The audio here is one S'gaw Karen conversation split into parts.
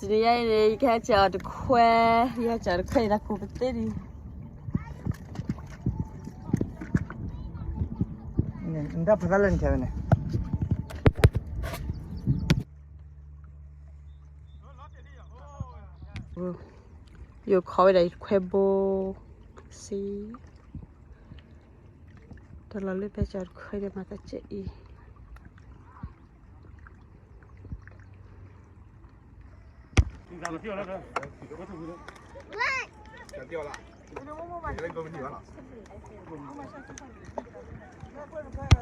တနံၤညါအံၤန့ၣ် ယကဟဲစဲးအီၤတခွဲ, ယဟဲစဲးအီၤတခွဲအံၤ တၢ်ကိးပသ့ဒံး, နတၢ်ဖးသၣ်လၢနထဲဝဲန့ၣ်, ယိၤခီဝဲဒၣ်ယခွဲဘိ, စံ, တလီၤလၢဖဲစဲးအီၤတခွဲန့ၣ် မၤသးစဲအံၤ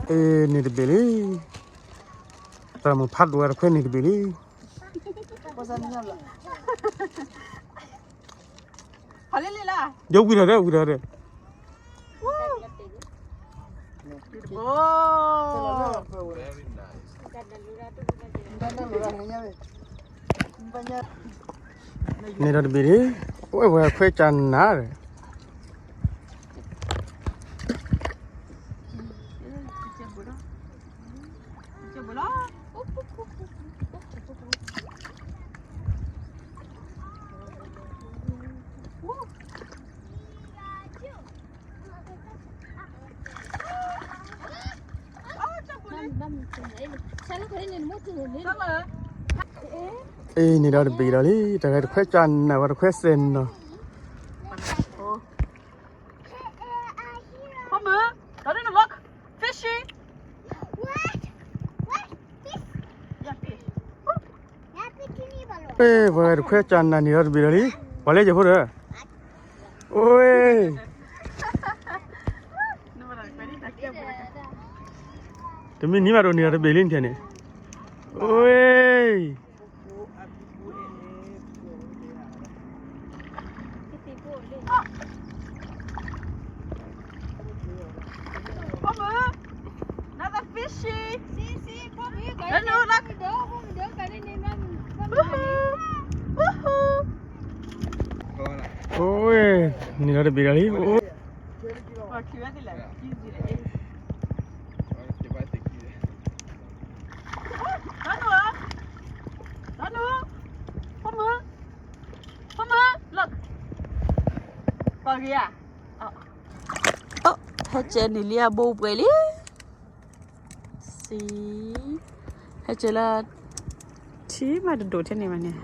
အ့ၣ် န့ၣ်တဘ့ၣ်လံ, တၢ်မုၢ်ဖးဒိၣ်ဝဲတခွဲန့ၣ်တဘ့ၣ်လံ, ဒီးဝံၤဒီးဝံၤဒီး, န့ၣ်ဒီးတဘ့ၣ်လံ, အဝဲခွဲးကနၤဒီး အ့ၣ် န့ၣ်ဒီးတဘ့ၣ်ဒီးလံ, တၢ်ဂၤတခွဲးကနၤ ဝဲတခွဲးစဲးနီၤ Fishy. What? What? Fish? Yeah, fish. ပှၤတခွဲးကနၤန့ၣ်ဒီးတဘ့ၣ်ဒီးလံ, ပှၤလဲၤယဖိဒီး, အိ တမ့ၢ်နံၤဘၣ်ဒိၣ်န့ၣ်ဒီးတဘ့ၣ်လံနထဲန့ၣ်, အိ အိ န့ၣ်ဒီးတဘ့ၣ်ဒီးလံ, ဟဲကဲန့ၣ်လံအဘိပှဲၤလံ, စံ, ဟဲကဲလၢ ထံမးတဒိၣ်ထဲန့ၣ်ဘၣ်န့ၣ်,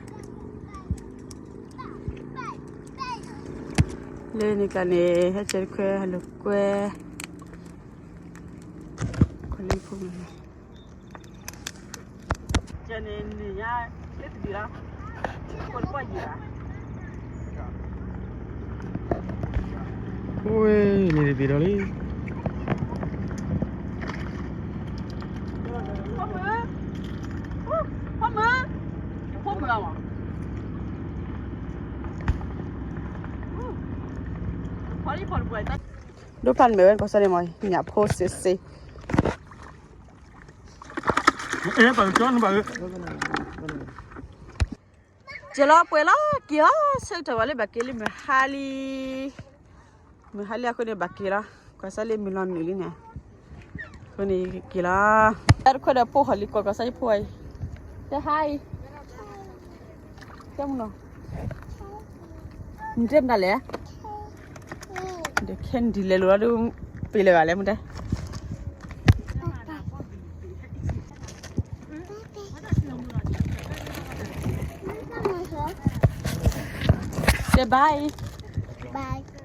လၢန့ၣ်ကျါန့ၣ် ဟဲကဲတခွဲး ဟဲလိာ်ကွဲ လၢဖိန့ၣ် အိ န့ၣ်တဘ့ၣ်ဒီးလံ, ဒိၣ်ဖျါနမဲာ်ဝဲ ကီၢ်စဲၣ်န့ၣ်မး ညၣ်ဖိစ့စ့ က့ၤလီၤပှဲၤလီၤ က့ၤလီၤ ဆၢကတီၢ်ဝဲလၢဘၣ်က့ၤလံ မုၢ်ဟါလံ, မုၢ်ဟါလံအဃိန့ၣ် ဘၣ်က့ၤလီၤ ကီၢ်စဲၣ်လံ မုၢ်လီၤနုာ်လံန့ၣ်, အဃိန့ၣ် က့ၤလီၤ တၢ်တခွဲးဒီးဖိဟီၣ်လံ ကွၢ်ကီၢ်စဲၣ်ဖိအံၤ, တဲ hi, တဲမနီၤ, နတဲမတၤလဲၣ်, ဒီးခဲနဒ်လဲၤလိာ်လီၤဒီး ပ့ၤလဲၤဘၣ်လဲၣ် မတဲ တဲ bye, bye.